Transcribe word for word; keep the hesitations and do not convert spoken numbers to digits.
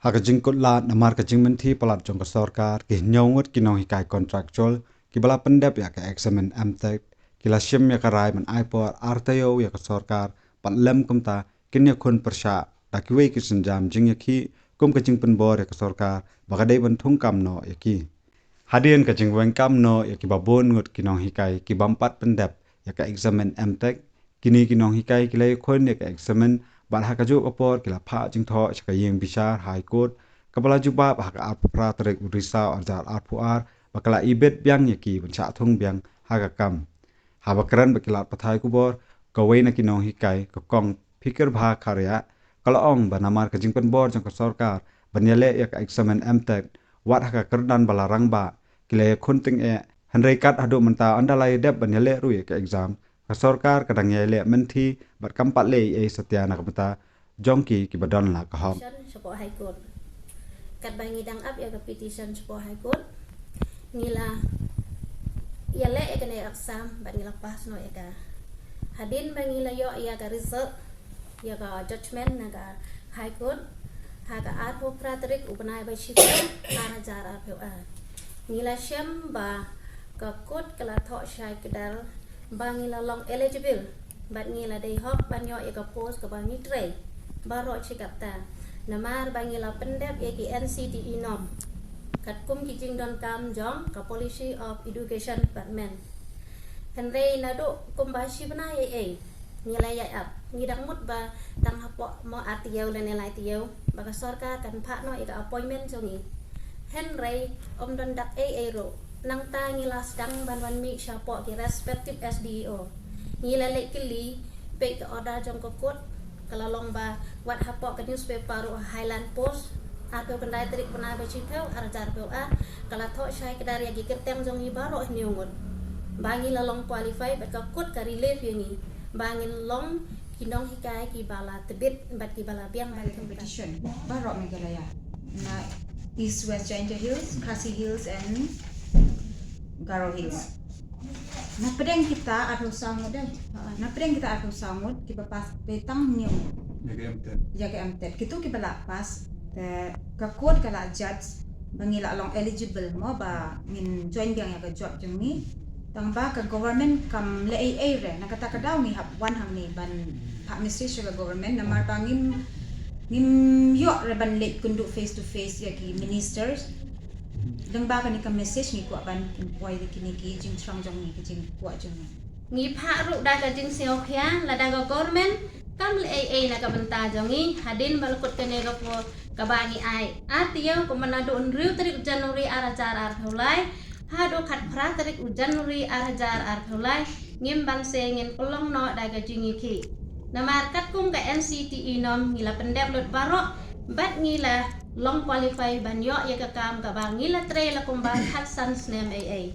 Ha ka jingkut lad namar ka jingmynthih palat jong ka sorkar, ki hynñiew ngut ki nonghikai contractual kiba la pyndep ïa ka examen M.Tech ki la shim ïa ka rai ban ai por ar taïew ïa ka sorkar, bad lem kumta kin ïakhun pyrshah da kiwei ki sienjam jingïakhih kum ka jingpynbor ïa ka sorkar ba ka dei ban thung kam noh ïa ki. Hadien ka jingweng kam noh ïa kiba bun ngut ki nonghikai ki bym pat pyndep ïa ka examen M.Tech, kine ki nonghikai ki la ïakhun ïa ka examen bad ha kajuh ka por ki la phah jingthoh sha ka ïing bishar High Court, kaba la jubab ha ka arphew phra tarik u Risaw ar hajar arphew ar ba ka la ibit biang ïa ki ban shah thung biang ha ka kam. Haba kren bad ki lad pathai khubor, kawei na ki nonghikai, ka Kong Phikirbha Kharya, ka la ong ba namar ka jingpynbor jong ka sorkar ban ïaleh ïa ka examen M.Tech, wat ha ka kyrdan ba la rangbah, ki la ïakhun tyngeh, hynrei kat haduh mynta ynda la ïadep ban ïaleh ruh ïa ka exam, ka sorkar ka dang ïaleh mynthih bad kam pat leh ei ei satia na ka bynta jong ki kiba don la ka hok. Petition shapoh High Court. Katba ngi dang ap ïa ka petition shapoh High Court, ngi la ïaleh ïa kane ka exam bad ngi la pass noh ïa ka. Hadien ba ngi la ïoh ïa ka result, ïa ka judgment na ka High Court ha ka arphew phra tarik u bnai ba shiphew, ar hajar arphew ar, ngi la shem ba ka court ka la thoh shai kdar ba ngi la long eligible bad ngi la dei hok ban ïoh ïa ka post kaba ngi trei baroh shi katta, namar ba ngi la pyndep ïa ki N C T E norm katkum ki jingdonkam jong ka Policy of Education Department. Hynrei naduh kumba shi bnai ei ei ngi la ïai ap, ngi dang mut ba tang hapoh mo ar taïew lane lai taïew ba ka sorkar kan phah noh ïa ka appointment jong ngi. Hynrei ym don dak ei ei ruh. Nangta ngi la sdang ban wan mih shapoh ki respective S D E O. Ngi la leit kylli, peit ka order jong ka court, ka la long ba wat hapoh ka newspaper ruh, Highland Post, arphew khyndai tarik bnai ba shiphew, ar hajar arphew ar, ka la thoh shai kdar ïa ki kyrteng jong ngi baroh hynñiew ngut ba ngi la long qualify bad ka court ka relieve ïa ngi ba ngin long ki nonghikai kiba la tbit bad kiba la biang ban thung kam. Petition baroh Meghalaya, na East West Jaintia Hills, Khasi Hills and Garo Hills. Na pdeng kita arphew saw ngut dei. Ha, na pdeng kita arphew saw ngut kiba pass, dei tang hynñiew ngut ïa ka M.Tech. Ïa ka M.Tech. Kitu kiba la pass, te ka court ka la judge ba ngi la long eligible mo ba ngin join biang ïa ka job jong ngi. Tang ba ka government kam leh ei ei re, na kata ka daw ngi hap wan hangne ban phah message sha ka government, namar ba ngim, ngim ïoh re ban leit kynduh face to face ïa ki ministers. Lyngba kane ka message ngi kwah ban pynpoi ïa kine ki jingthrang jong ngi, ki jingkwah jong ngi. Ngi phah ruh da ka jingsngewkhia lada ka government kam leh ei ei na ka bynta jong ngi hadien ba la kut kane ka por kaba ngi ai. Ar taïew, kumba naduh hynriew tarik January ar hajar arphew lai haduh khatphra tarik u January ar hajar arphew lai, ngim banse ngin pynlong noh da ka jingïakhih. Namar katkum ka N C T E norm ngi la pyndep lut baroh bad ngi la long qualify ban ïoh ïa ka kam kaba ngi la trei la kumba khatsan snem ei ei.